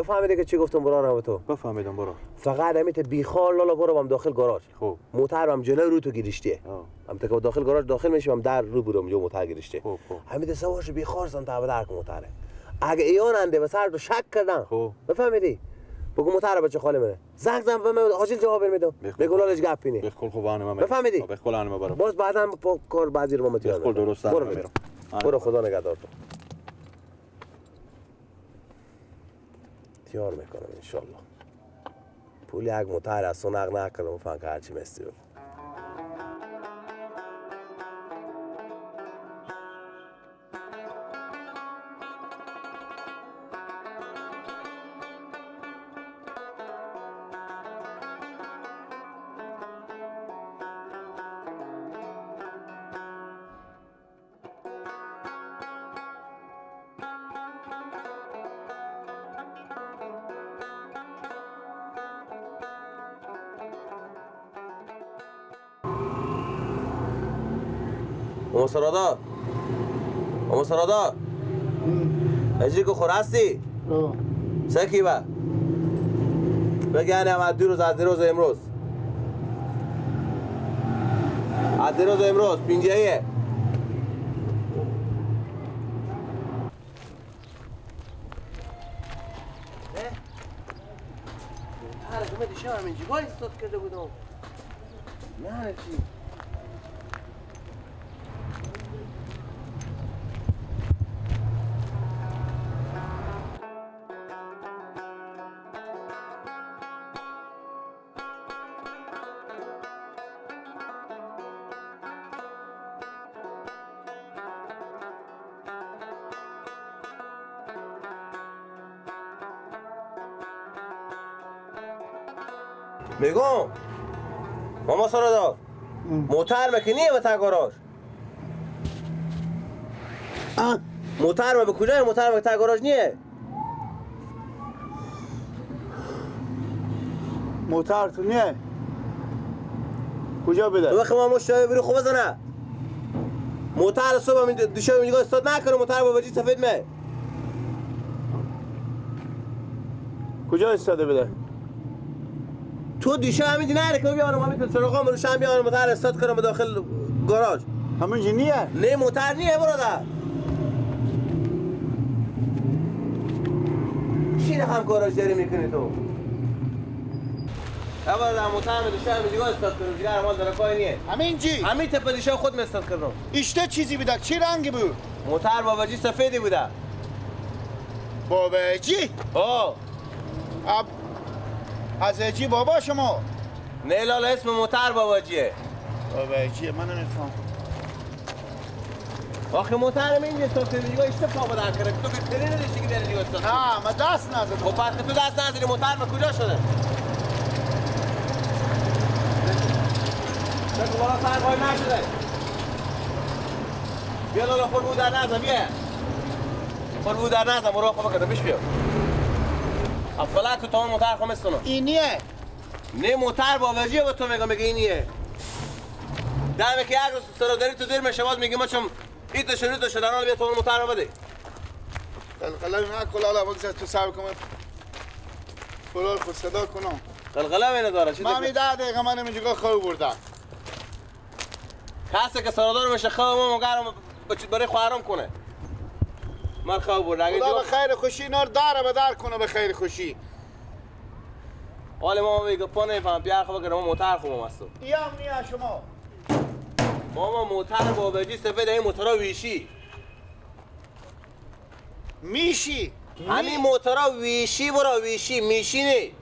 بفهمیدی که چی گفتم برارم به تو؟ بفهمیدم برار. فقط همیت بیخال لالا برو بام داخل گاراژ. خب موترم جلو رو تو گیرشته. هم تا داخل گاراژ داخل میشم در رو برم جو موتر گیرشته. خب همیت سوارش بیخار سن تا در کو موتره. اگه ایان انده به سر تو شک کردن. خب بفهمیدی؟ بگو موتر بچه خاله منه. زنگ زن به من حاجی جواب میدم. بگو لالش گپ اینه. بخل خوب انم بفهمیدی؟ بخل انم برو. باز بعدم کار بعدی رو ما تیار. بخل درست برو. برو خدا نگهدار تو. تیار میکنم انشالله. پول یک موتر از تو نقل نکنم فهم که هرچی مستی بکن. سرادا اما سرادا اجی که خور هستی؟ سکی با بگه از دیروز از دیروز امروز از دیروز امروز پینجهیه نه دیشب همین جیگاه استاد کرده بودم نه چی میگم ماما سرادا موتر مکنیه به تا گاراژ موتر ما به کجای موتر به تا گاراژ نیه موتر تو نیه کجا بده تو بخی ما مشتای بری خوب بزنه موتر صبح دیشب اینجا استاد نکنه موتر با وجی سفید می کجا استاده بده تو دیشب همینجا نره که بیارم همین چراغام روشن بیارم موتر استاد کنم به داخل گاراژ همینجا نیه نه موتر نیه برادر چی رقم گاراژ داری میکنی تو برادر موتر دیشب همینجا استاد کنم دیگه ارمان داره کاری نیه همینجی همین تپه دیشب خود استاد کردم ایشته چیزی بوده چی رنگی بود موتر باباجی سفیدی بوده باباجی آه از اجی بابا شما نه لالا اسم موتر باباجیه باباجیه من نمیفهم آخه موتر اینجا استاد کرده دیگه اشتباه پا در کرده تو که تری نداشتی که بری دیگه استاد نه من دست نزدم خب پس تو دست نزدی موتر به کجا شده بگو بالا سر پای نشده بیا لالا خود بود در نزن بیا خود بود در نزن برو خود بکن پیش بیا افلا تو تا موتر خو مستونو اینیه نه موتر باباجیه با تو میگم میگه اینیه دمه که یک روز سرا داری تو دیر میشه باز میگه ما چون ایت شروع تو شدن حالا بیا تو موتر رو بده قلقله نکن لالا بگذار تو صبر کنم بلال خود صدا کنم قلقله اینو داره چی من 10 دقیقه من اینجا خواب بردم کسی که سرادار میشه خواب ما مگرم برای خواهرم کنه من خواب برده خدا به خیر خوشی اینا رو داره به در کنه به خیر خوشی حال ماما میگه پا نمیفهم پیار خوب که ما موتر خوبم هستم ایام نیا شما ماما موتر باباجی سفید این موتورا ویشی میشی همین موتورا ویشی برا ویشی میشی نی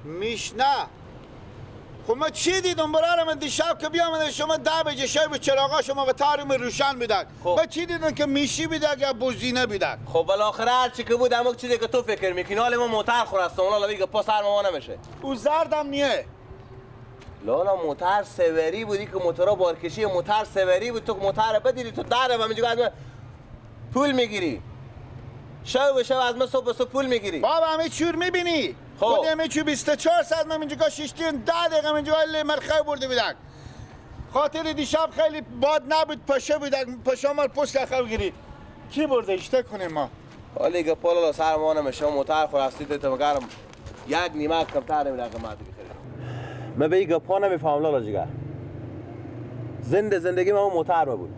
میش نه خب من چی دیدم برارم من دیشب که بیامده شما 10 بجه شب چراغا شما به تارم روشن بیدن خب. من چی دیدم که میشی بیدن یا بوزینه بیدن خب بالاخره هر چی که بود همون چیزی که تو فکر میکنی حال ما موتر خور هستم لالا بگه پا سر ما نمیشه او زردم نیه لالا موتر سوری بودی که موتورا بارکشی موتر سوری بود تو موتر بدیدی تو در و میگی از من پول میگیری شب به شب از من صبح به صبح پول میگیری بابا همه چور میبینی خود همه چور 24 ساعت من اینجا شیشتیم 10 دقیقه اینجا مرخه برده بودن خاطر دیشب خیلی باد نبود پشه بود پشه مال پست خو گیری کی برده اشته کنیم ما حالی گپا لالا سر ما نمیشه موتر خور هستی تو مگرم یک نیمه کمتر نمیره قیمت بخریم. من به این گپا نمیفهم لالا جگر. زندگی من اون موتر بود.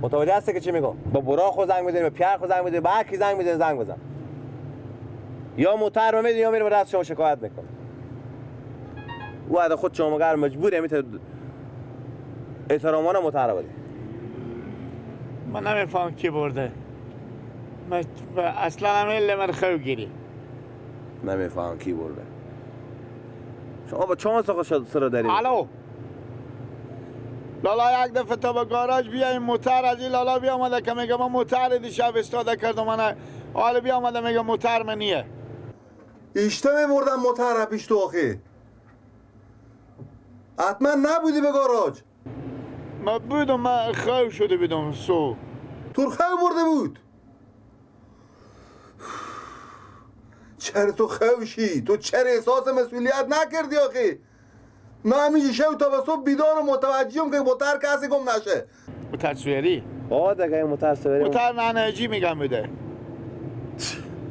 متوجه هستی که چی میگم؟ با برا خود زنگ میزنی، به پیر خود زنگ میزنی، به هر کی زنگ میزنی زنگ بزن. یا موتر رو میدی یا میره به دست شما شکایت میکنه. او از خود شما مگر مجبوری میته احترامانه موتر بدی. من نمیفهم کی برده. من اصلا هم من خو گیری. نمیفهم کی برده. شما با چند ساعت سر داری؟ الو لالا یک دفعه تا به گاراژ بیایم موتر از این لالا بیامده که میگه من موتر دیشب استاده کردم، من حالا بیامده میگه موتر من نیه. ایشته میبردم موتر پیش تو آخه. حتما نبودی به گاراژ. من بودم، من خو شده بودم سو. تو خو برده بود. چرا تو خوشی؟ تو چرا احساس مسئولیت نکردی آخه؟ من همینجا شب تا به صبح بیدار و متوجهم که موتر کسی گم نشه. موتر سویری؟ آه دیگه موتر سویری. موتر ننهجی میگم بوده.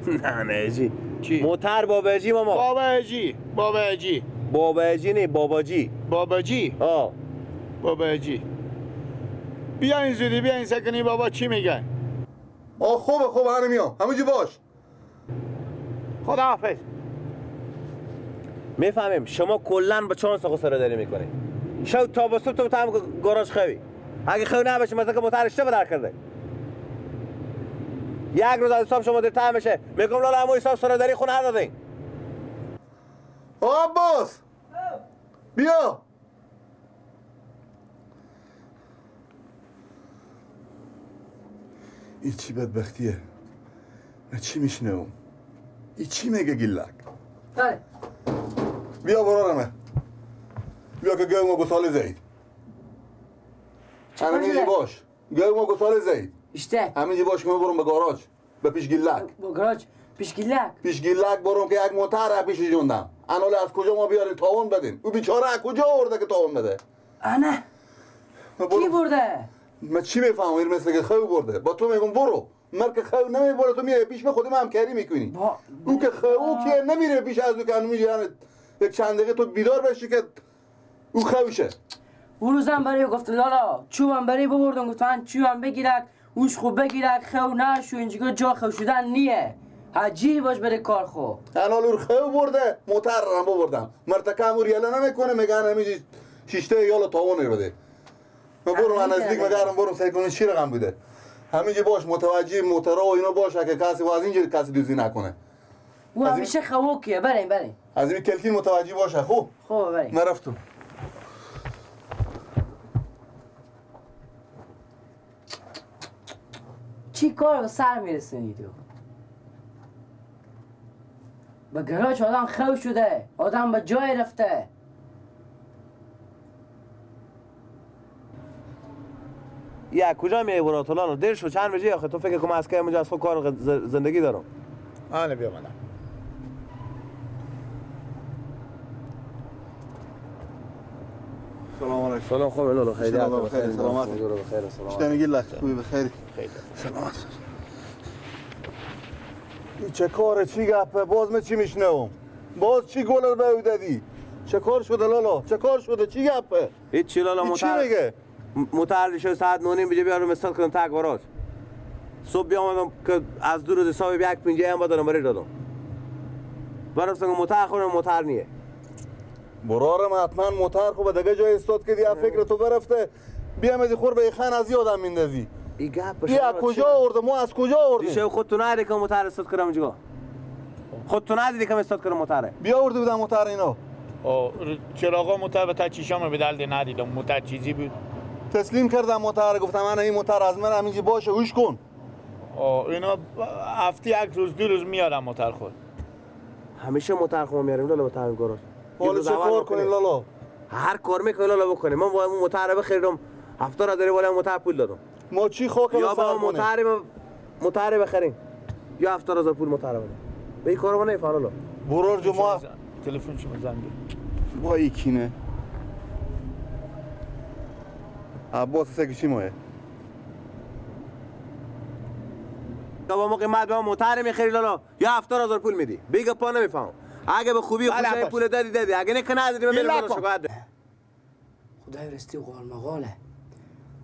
ننهجی؟ چی؟ موتر باباجی ماما. باباجی، باباجی. باباجی نی، باباجی. باباجی؟ آه. باباجی. بیا این زودی، بیا این سکنی بابا چی میگه؟ آه خوبه خوبه همین میام. همینجا باش. خداحافظ. میفهمیم شما کلا با چند ساعت سر داری میکنی. شب تا به صبح تو هم گاراژ خوی. اگه خو نباشه مثلا که موتر اشتباه در کرده. یک روز از حساب شما دیرتر میشه. میگم لالا همون حساب سر داری خونه ندادین. عباس بیا. این چی بدبختیه؟ من چی میشنوم؟ این چی میگه گیلک؟ بله. بیا برارمه. بیا که گوه ما گساله زید. همینجی باش. گوه ما گساله زید. اشته. همینجی باش که من برم به گاراژ. به پیش گیلک. به گاراژ پیش گیلک. پیش گیلک برم که یک موتر پیش جوندم. اناله از کجا ما بیاریم تاون بدین؟ او بیچاره از کجا آورده که تاون بده؟ انا. کی برده؟ من چی میفهمم؟ این مثل که خو برده. با تو میگم برو. من که خو نمیبره تو میای پیش من خودم همکاری میکنی. او که خو که نمیره پیش از او که میگه یک چند دقیقه تو بیدار بشی که او خوشه. اون روزم برای گفت لالا چوبم برای ببردم، گفتن چوبم بگیرک اوش خوب بگیرک خو نشو اینجا جا خو شدن نیه. عجیب باش بره کار خو. الان او خو برده موتر رو ببردم. مرتکه امور یلا نمیکنه میگن همینجی شیشته یالا تاوانه بده. من برم من نزدیک مگرم برم سعی کنم چی رقم بوده. همینجا باش متوجه موترا و اینا باشه که کسی و از اینجا کسی دوزی نکنه. او همیشه خواکیه. بریم بریم. از این کلکین متوجه باشه. خوب؟ خوب بریم. من رفتم. چی کار به سر میرسونی تو؟ به گراج آدم خو شده، آدم به جای رفته. یا کجا میای برات لالا؟ دیر شو چند بجه آخه تو فکر کنم از که از خود کار زندگی دارم. آره بیا منم. سلام علیکم. سلام خوب لالا خیلی بخیر سلامت. بخیر سلامت. چطوری گیلک خوبی بخیر. خیر سلامت. این چه کاره چی گپه باز من چی میشنوم؟ باز چی گل به او دادی؟ چه کار شده لالا؟ چه کار شده چی گپه؟ هیچ چی لالا چی میگه؟ موتر شو ساعت 9:30 بجه بیارم استاد کنم تا گاراژ. صبح بیامدم که از دو روز حساب یک پنجه هم بدارم برای دادم. برفتم که موتر خورم موتر نیه. برارم حتما موتر خو به دیگه جای استاد کردی از فکر تو برفته. بیامدی خور به خان از یادم میندازی. ای گپ بیا از کجا آورده؟ ما از کجا آوردیم؟ دیشه خودتو ندیدی که موتر استاد کردم اینجا. خودتو ندیدی که استاد کردم موتره. بیا آورده بودم موتر اینا. چراغا موتر به تا چیشام به دلد ندیدم موتر چیزی بود. تسلیم کردم موتر گفتم من این موتر از من همینجا باشه هوش کن. اینا هفته یک روز دو روز میارم موتر خود. همیشه موتر خود میاریم لالا به تعمیر گاراژ. حالا چه کار کنیم لالا؟ هر کار میکنی لالا بکنیم. من باید موتر بخریدم 70 هزار بالا موتر پول دادم. ما چی خاک یا با موتر بخریم یا 70,000 پول موتر بدیم. به این کارو نمیفهم لالا. برار جمعه تلفن شما زنگ. با کینه عباس سگی چی مایه؟ با ما قیمت به ما موتر میخری لالا یا 70,000 پول میدی. بیگ پا نمیفهم. اگه به خوبی خوشی پول دادی دادی، اگه نه که ندادی من میرم شکایت. خدای رستی غال مغاله.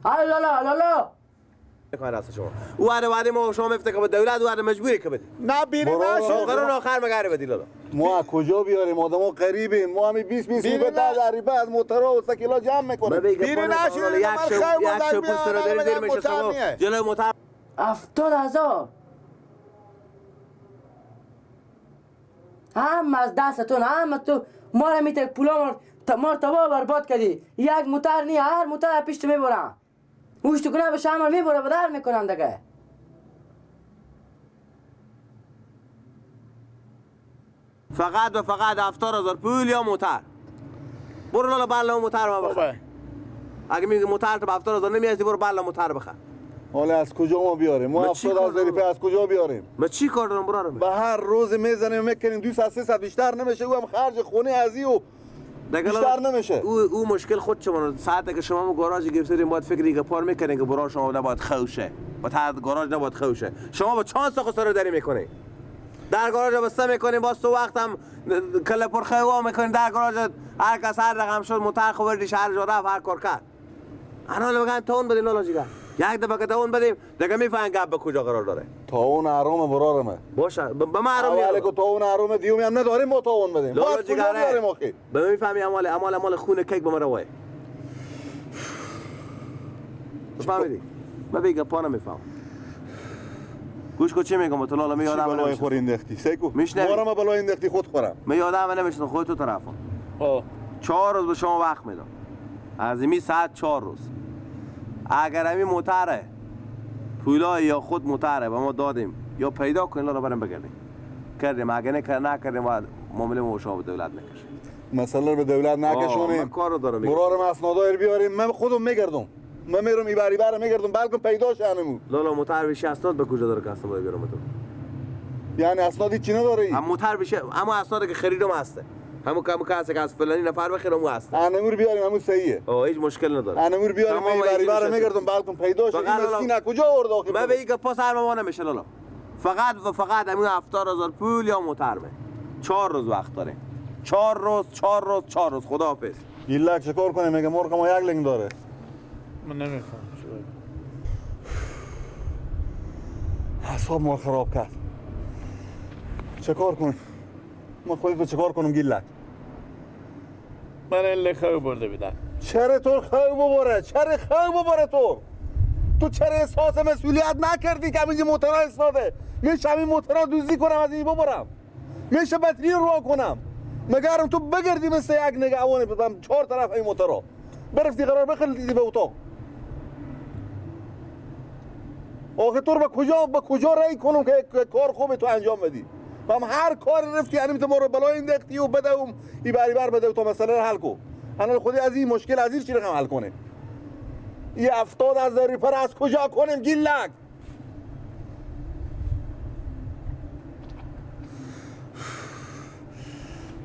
لالا لالا کار راست شما. او وعده ما شما میفته که به دولت وعده مجبوری که بدی. نه بیری نشو. قرون آخر مگر بدی لالا. ما از کجا بیاریم؟ آدم‌ها غریبیم. ما همین 20 20 روپه 10 ریبه از موترها و سکیلا جمع میکنیم. بیری نشو. یک شو پول سر داری دیر میشه شما جلوی موتر 70,000 هم از دستتون هم تو ما را میتر پولا ما تبا برباد کردی. یک موتر نی، هر موتر پیش تو میبرم. اوش تو کنه بشه همه میبره بدر میکنم دیگه. فقط و فقط 70,000 پول یا موتر. برو لالا بله موتر ما بخر. اگه میگی موتر تو 70,000 نمیارزی برو بله موتر بخر. حالا از کجا ما بیاریم؟ ما 70,000 روپیه از کجا بیاریم؟ ما چی کار دارم برارم؟ به هر روز میزنیم میکنیم 200 300 بیشتر نمیشه. او هم خرج خونه ازی و بیشتر نمیشه. او مشکل خود شما ساعت که شما گاراژ گرفتید باید فکر دیگه پار میکنین که برا شما نباید خوشه. با تا گاراژ نباید خوشه. شما با چانس خود سر داری میکنی. در گاراژ بسته میکنین باز تو وقت هم کله پر خوا میکنین در گاراژ. هر کس هر رقم شد موتر خوردی شهر جا رفت هر کار کرد. انا بگن تون بدین لالا جیگر. یک دفعه که تاون بدیم دیگه میفهمن گپ به کجا قرار داره. تاون حرام برارمه. باشه به ما حرام نیست. اولی که تاون حرام دیومی هم نداریم ما تاون بدیم. ما از کجا بیاریم آخه؟ به میفهمی امال امال امال خون کیک به ما روای. فهمیدی؟ من به گپا نمیفهم. گوش کو چی میگم تو لالا می یادم نمیشه. بلای خور انداختی سیکو. ما را بلای انداختی خود خورم. من یادم نمیشه خود تو طرفم. 4 روز به شما وقت میدم. از این ساعت 4 روز. اگر همین موتره پولای یا خود موتره به ما دادیم یا پیدا کنیم لالا بریم بگردیم کردیم. اگر نکردیم باید معامله ما شما به دولت نکشیم. مسئله به دولت نکشونیم. من کارو دارم برارم اسنادای بیاریم. من خودم میگردم. من میرم ایبری بر میگردم بلکه پیدا شه انمو. لالا موتر بشه اسناد به کجا داره که اسناد بیارم تو؟ یعنی اسنادی چی نداره؟ هم موتر بشه اما اسنادی که خریدم هسته. همون کم کسی که از فلانی نفر بخیر همون هست. انمور بیاریم همون صحیحه. هیچ مشکل نداره. انمور بیاریم ایبری بر میگردم بلکه پیدا شه. این مسکین از کجا آورد آخه؟ من به این گپا سر ما نمیشه لالا. فقط و فقط همون 70,000 پول یا موتر می. 4 روز وقت داره. 4 روز 4 روز 4 روز. خداحافظ. گیلک چیکار کنه؟ میگه مرغ ما یک لنگ داره. من نمیفهمم چرا. اعصاب ما خراب کرد. چه کار کنیم؟ ما خودت چه کار کنم گیلک؟ من این خو برده بیدم. چرا تو خو ببره؟ چرا خو ببره تو؟ تو چرا احساس مسئولیت نکردی که همینجا موتورا استاده؟ میشه همین موتورا دوزی کنم از این ببرم. میشه بطری رو کنم. مگرم تو بگردی مثل یک نگهبان بدم 4 طرف این موتورا. برفتی قرار بخلیدی به اتاق. آخه تو رو به کجا رأی کنم که کار خوب تو انجام بدی؟ و هم هر کاری رفتی یعنی تو ما رو بلای انداختی و بده و ای بری بر بده و تا مسئله رو حل کن. الان خودی از این مشکل از این چی رقم حل کنه؟ این 70,000 روپیه از کجا کنیم گیلک؟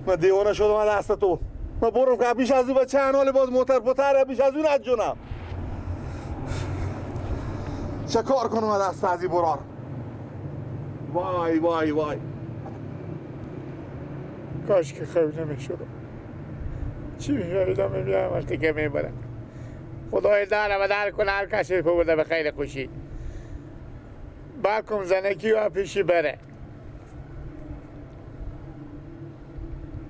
من دیوانه شدم از دست تو. من برم که بیش از اون بچه انال باز موتر پتر بیش از اون از جونم. چه کار کنم از دست از این برار؟ وای وای وای. کاش که خوب نمیشدم. چی میبریدم میبینم وقتی که میبرم. خدای داره و در کنه هر کسی ببرده به خیلی خوشی. بلکم زنکی و پیشی بره.